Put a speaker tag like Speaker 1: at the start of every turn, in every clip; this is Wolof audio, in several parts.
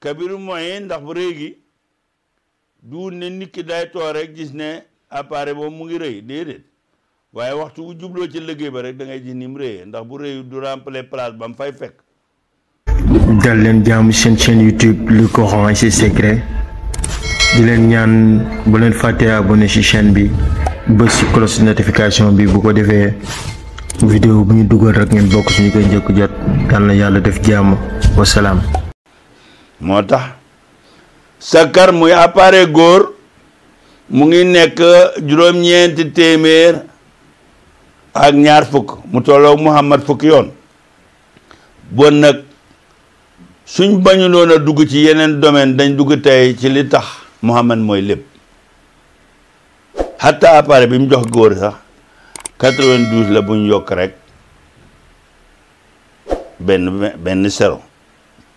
Speaker 1: kabiru moyen ndax bu rëy gi du ne nit ki day toog rek gis ne appareil boobu mu ngi rëy déedéet waaye waxtu wu jubloo ci liggéey ba rek da ngay gis ni mu rëyee ndax bu rëy du remplir place ba mu fay fekk.
Speaker 2: dal leen jàmm seen chaîne YouTube le Coran et ses secrets di leen ñaan bu leen fàttee abonné ci chaîne bi bës ci cloche notification bi bu ko defee vidéo bu ñu dugal rek ngeen bokk ci ñu koy njëkk jot yal na yàlla def jàmm wasalaam.
Speaker 1: moo tax sakar muy appareil góor mu ngi nekk juróom-ñeenti téeméer ak ñaar fukk mu tolloog Muhammad fukki yoon bon nag suñ bañu loon a dugg ci yeneen domaine dañ dugg tey ci li tax Muhammad mooy lépp hatta appareil bi mu jox góor sax 92 la buñ yokk rek benn sero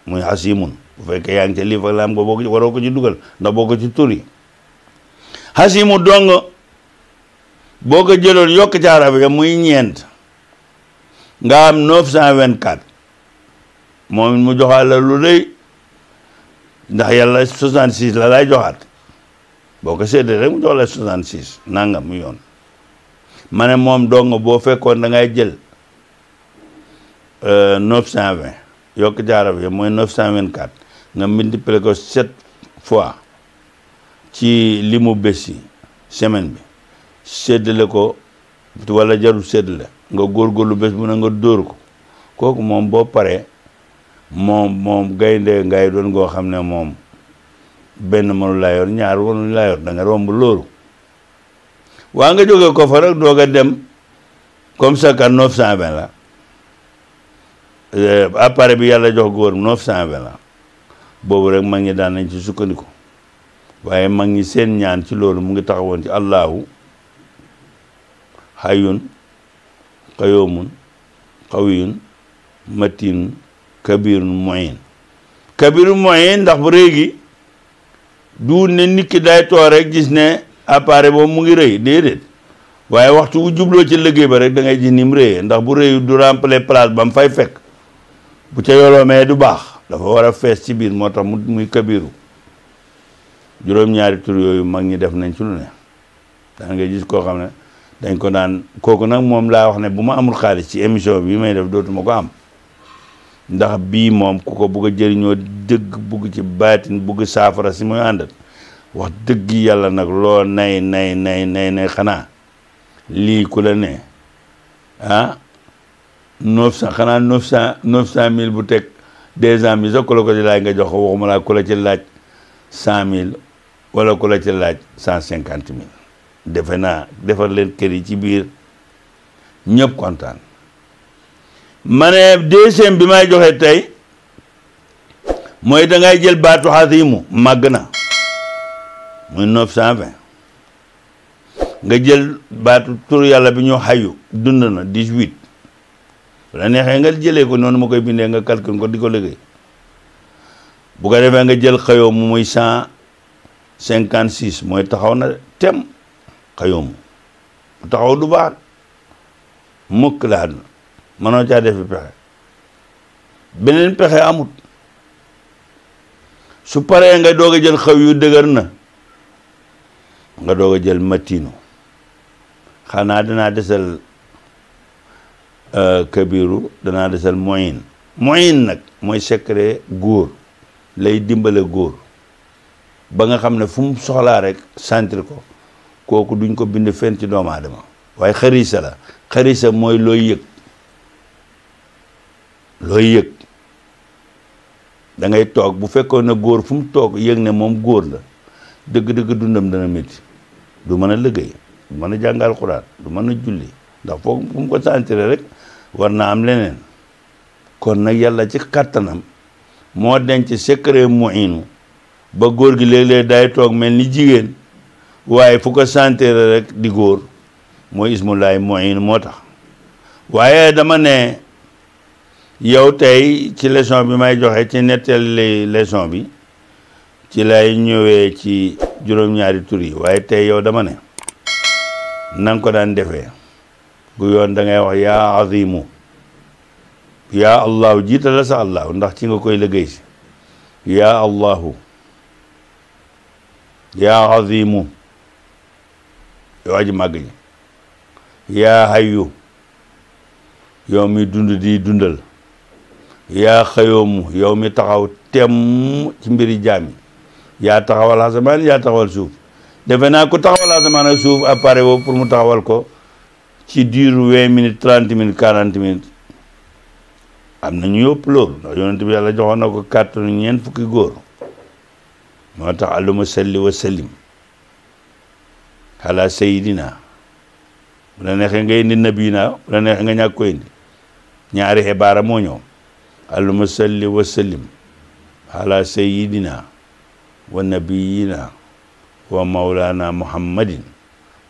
Speaker 1: muy hasimun bu fekkee yaa ngi ci lii fa laam nga boo ko waroo ko ci dugal ndax boo ko ci tur yi hasimu dong boo ko jëloon yokk ci arab ya muy ñeent nga am 924 moom mu joxaat la lu rëy ndax yàlla 66 la lay joxaat boo ko séddee rek mu jox la 66 nangam mu yoon ma ne moom dong boo fekkoon da ngay jël 920 yokk ci arab ya mooy 924 nga multiplier ko 7 fois ci limu bés yi semaine bi séddale ko wala jarul séddale nga góorgóorlu bés bu ne nga dóor ko kooku moom boo paree moom gaynde ngay doon ngoo xam ne moom benn mënu laa yor ñaar mënu laa yor da nga romb loolu waa nga jógee ko fa rek doog a dem comme ça que 920 la appareil bi yàlla jox góor 920 la boobu rek mag ñi daan nañ ci sukkandiku waaye mag ñi seen ñaan ci loolu mu ngi taxawoon ci allahu hayyun qayyumun qawiyun matin kabirun moyen ndax bu rëy gi du ne nit ki day toog rek gis ne appareil boobu mu ngi rëy déedéet waaye waxtu wu jubloo ci liggéey ba rek da ngay gis ni mu rëyee ndax bu rëy du remplir place ba mu fay fekk bu ca yoloomee du baax dafa war a fees ci biir moo tax muy kabiru juróom-ñaari tur yooyu mag ñi def nañ ci lu ne da ngay gis koo xam ne dañ ko daan kooku nag moom laa wax ne bu ma amul xaalis ci émission bi may def dootuma ko am ndax bii moom ku ko bugg a jëriñoo dëgg bugg ci baatin bugg saafara si muy àndat wax dëgg yàlla nag loo nay xanaa lii ku la ne 900 xanaa 900 000 bu teg 200 000 sax ku la ko ci laaj nga jox ko waxuma laa ku la ci laaj 100 000 wala ku la ci laaj 150 000 defe naa defar leen kër yi ci biir ñëpp kontaan. ma ne deuxième bi may joxe tey mooy da ngay jël baatu xasimu màgg na muy 920 nga jël baatu tur yàlla bi ñu xayu dund na 18 la neexee nga jëlee ko noonu ma koy bindee nga calcule ko di ko liggéey bu ko defee nga jël xayoo mu muy 156 mooy taxaw na tem xayoo mu taxaw du baax mukk laa duna mënoo caa defi pexe beneen pexe amut su paree nga doog a jël xaw yu dëgër na nga doog a jël matino xanaa danaa desal kabiru danaa desal moyen nag mooy secret góor lay dimbale góor ba nga xam ne fu mu soxlaa rek sentir ko kooku duñ ko bind fenn ci doomu aadama waaye xarisa la xarisa mooy looy yëg da ngay toog bu fekkoon ne góor fu mu toog yëg ne moom góor la dëgg-dëgg dundam dana métti du mën a liggéey du mën a jàngal Alxuraan du mën a julli ndax foog fu mu ko sentir rek war naa am leneen kon nag yàlla ci kàttanam moo denc secret muinu ba góor gi léeg-léeg day toog mel ni jigéen waaye fu ko sentir rek di góor mooy ismullahi muinu moo tax waaye dama ne yow tey ci leçon bi may joxe ci nettali leçon bi ci lay ñëwee ci juróom-ñaari tur yi waaye tey yow dama ne nanga ko daan defee gu yoon da ngay wax yaa azimu yaa allahu jiital la sa allahu ndax ci nga koy liggéey si yaa allahu yaa azimu yow aji màgg ji yaa hayyu yow mi dund di dundal yaa xayoomu yow mi taxaw temm ci mbiri jaam yi yaa taxawal asamaan yaa taxawal suuf defe naa ku taxawal asamaan ak suuf appareil boobu pour mu taxawal ko ci diiru 20 minutes 30 minutes 40 minutes am na ñu yëpp loolu ndax yonent bi yàlla joxoon na ko kàttanu 4 fukki góor moo tax allahumma salli wa sallim ala sayidina bu la neexee nga indi nabina bu la neexee nga ñàkk ko indi ñaari xibaara moo ñëw allahumma salli wa sallim ala sayidina wa nabiyina wa maulana muhammadin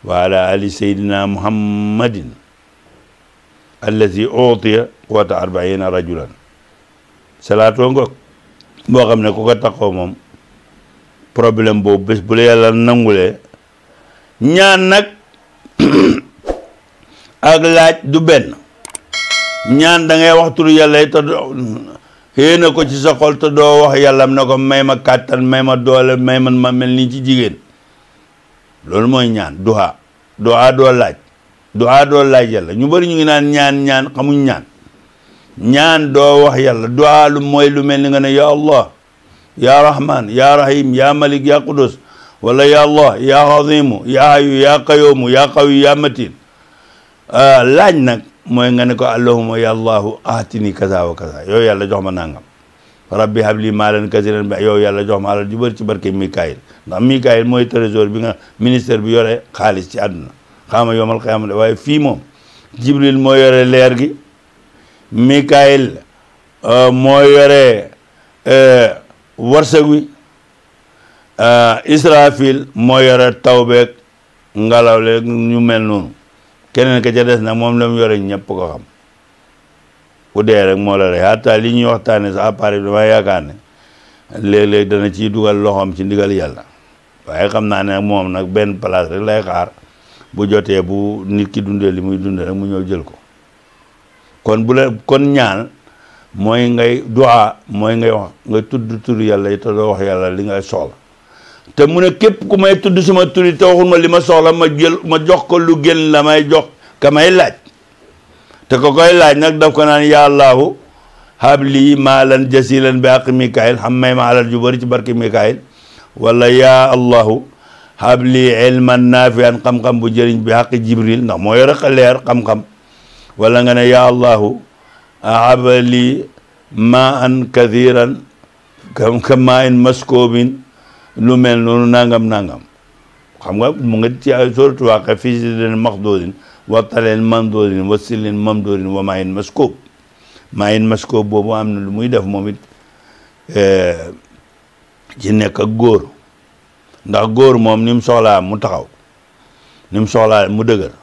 Speaker 1: wa ala ali sayidina muhammadin allazi utiya quwwata 40 rajulan salaatoo ngoog boo xam ne ku ko taxaw moom problème boobu bés bu la yàlla nangulee ñaan nag ak laaj du benn ñaan da ngay wax turu yàlla yi te xëy na ko ci sa xol te doo wax yàlla am na ko may ma kàttan may ma doole may man ma mel nii ci jigéen loolu mooy ñaan duha doo laaj yàlla ñu bari ñu ngi naan ñaan xamuñ ñaan doo wax yàlla duha lu mooy lu mel ni nga ne ya allah ya rahman ya rahim ya malik ya qudus wala ya allah ya azimu ya hayyu ya qayyumu ya qawi ya matin laaj nag mooy nga ne ko allahumma ya allahu aatini kaza wa kaza yow yàlla jox ma nangam rabbi habli maalan kasiran bi yow yàlla jox ma alal ju bëri ci barke Mikaayil ndax Mikaayil mooy trésor bi nga ministère bi yore xaalis ci àdduna xaama yomal xiyaama de waaye fii moom Jibril moo yore leer gi Mikaayil moo yore warsak wi Israfil moo yore tawbeeg ngelaw le ñu mel noonu keneen ka ca des nag moom la mu yore ñëpp ko xam ku dee rek moo la rey hatta li ñuy waxtaane sa appareil bi dama yaakaar ne léeg-léeg dana ciy dugal loxoom ci ndigal yàlla waaye xam naa ne moom nag benn place rek lay xaar bu jotee bu nit ki dundee li muy dundee rek mu ñëw jël ko kon ñaan mooy ngay du'a mooy ngay wax nga tudd turu yàlla yi te doo wax yàlla li ngay soxla te mu ne képp ku may tudd sama turi te waxul ma li ma soxla ma jox ko lu gën la may jox ka may laaj te ko koy laaj nag daf ko naan ya allahu habli maalan jasilan bi haqi Mikaayil xam may ma alal ju bëri ci barke Mikaayil wala ya allahu habli ilman naafian xam-xam bu jëriñ bi haqi Jibril ndax moo yore leer xam-xam wala nga ne ya allahu habli maan kathiran ka maa in maskobin lu mel noonu nangam xam nga mu nga ci suratu Waaqia fii sidrin maxduudin wa talin mandudin wa silin mamdudin wa maayin maskoob boobu am na lu muy def moom it ci nekk ak góor ndax góor moom ni mu soxlaa mu taxaw ni mu soxlaa mu dëgër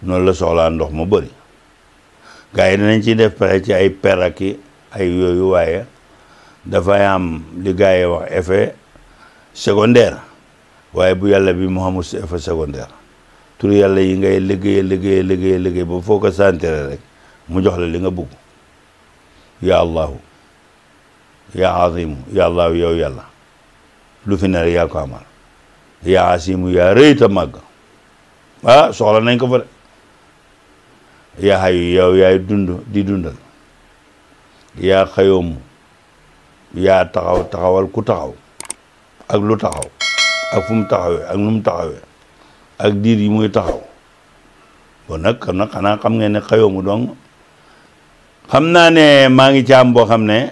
Speaker 1: noonu la soxlaa ndox mu bëri gars yi dinañ ciy def pexe ci ay per ak ay yooyu waaye dafay am li gars yi wax effet secondaire waaye bu yàlla bi mu xamul si effet secondaire tur yàlla yi ngay liggéey ba foo ko santere rek mu jox la li nga bëgg ya allahu ya azimu ya allahu yow yàlla lu fi ne rek yaa ko amal ya asimu yaa rëy ta màgg soxla nañ ko fa de yaa xayu yow yaay di dundal yaa xayoomu yaa taxawal ku taxaw ak lu taxaw ak fu mu taxawee ak nu mu taxawee ak diir yi muy taxaw bon nag xanaa xam ngeen ne xayoomu dong xam naa ne maa ngi caam boo xam ne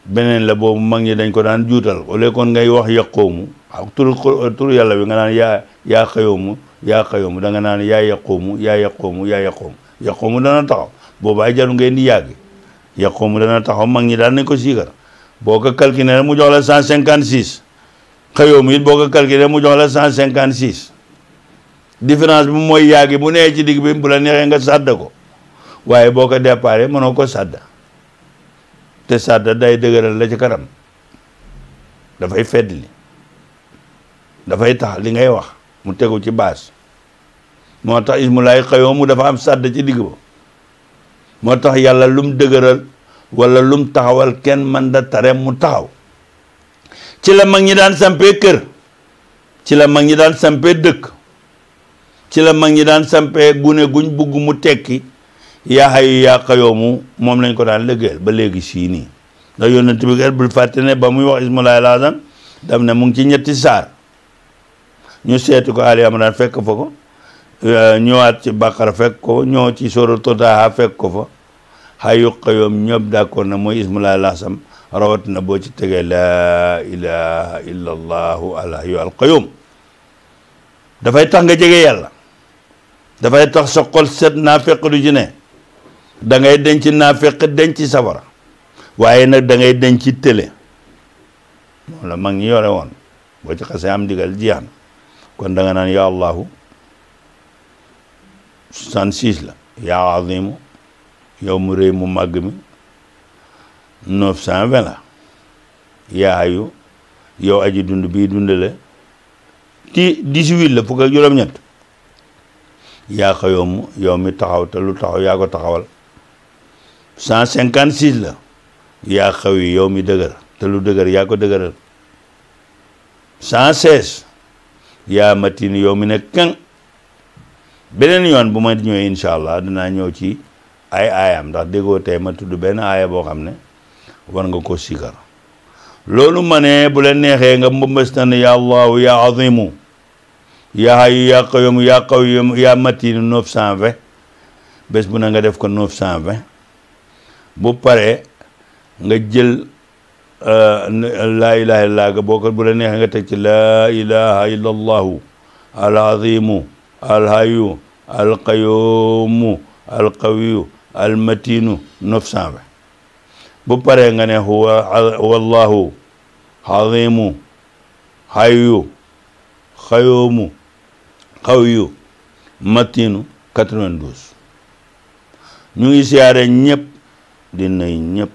Speaker 1: beneen la boobu mag ñi dañ ko daan juutal au lieu kon ngay wax yaqoomu ak turu yàlla bi nga naan yaa xayoomu da nga naan yaa yaqoomu yaqoomu dana taxaw boobu ay jaru ngeen di yàgg yaqoomu dana taxaw mag ñi daan nañ ko siikar boo ko calculé mu jox la 156 xayoomu it boo ko calculé mu jox la 156 différence bi mooy yàggi bu nee ci digg bi bu la neexee nga sàdda ko waaye boo ko déparé mënoo ko sàdda te sàdda day dëgëral la ci kanam dafay feddli dafay tax li ngay wax mu tegu ci baas moo tax ismulaay xayoomu dafa am sàdda ci digg ba moo tax yàlla lum dëgëral wala lum taxawal kenn mën da tare mu taxaw ci la mag ñi daan sampee kër, ci la mag ñi daan sampee dëkk, ci la mag ñi daan sampee gune guñ bugg mu tekki yaa hayyu yaa qayyuum moom lañ ko daan liggéeyal ba léegi sii nii. ndax yonent bi kat bul fàtte ne ba muy wax ismullahi al-azam daf ne mu ngi ci ñetti saar. ñu seeti ko Ali Imran fekk fa ko, ñëwaat ci Baqara fekk ko, ñëw ci sooratu Taaha fekk ko fa. hayyu qayyuum ñëpp d'accord na mooy ismullahi al-azam, rawatina boo ci tegee laa ilaha illa allahu al-hayyu al-qayyuum. dafay tax nga jege yàlla, dafay tax sa xol set naafeq du ci ne, da ngay denc naafeq denc safara, waaye nag da ngay denc télé. moom la mag ñi yore woon, boo ci xasee am digal jeex na. kon da nga naan ya allahu 66 la, yaa azimu yow mu rëy mu màgg mi 920 la, yaa hayyu yow aji dund bii dundale 18 la, fukk ak juróom-ñett. yaa qayyuum yow mi taxaw te lu taxaw yaa ko taxawal 156 la, yaa qawiyyu yow mi dëgër te lu dëgër yaa ko dëgëral 116. yaa matin yow mi ne keng. beneen yoon bu ma ñëwee incha allah dinaa ñëw ci ay aayam, ndax déggoo tey ma tudd benn aaya boo xam ne war nga ko sikar. loolu ma ne bu leen neexee nga mbëmbëstan ya allahu ya azimu ya hayyu ya qayyuum ya qawiyyu ya matin 920 bés bu ne nga def ko 920. bu paree nga jël laa ilaha illa ga boo ko bu la neexee nga teg ci laa ilaha illa allahu al azimu al hayyu al qayyumu al qawiyyu al matinu 920. bu paree nga ne huwa wallahu azimu hayyu qayyumu qawiyyu matinu 92. ñu ngi siyaare ñëpp di nuyu ñëpp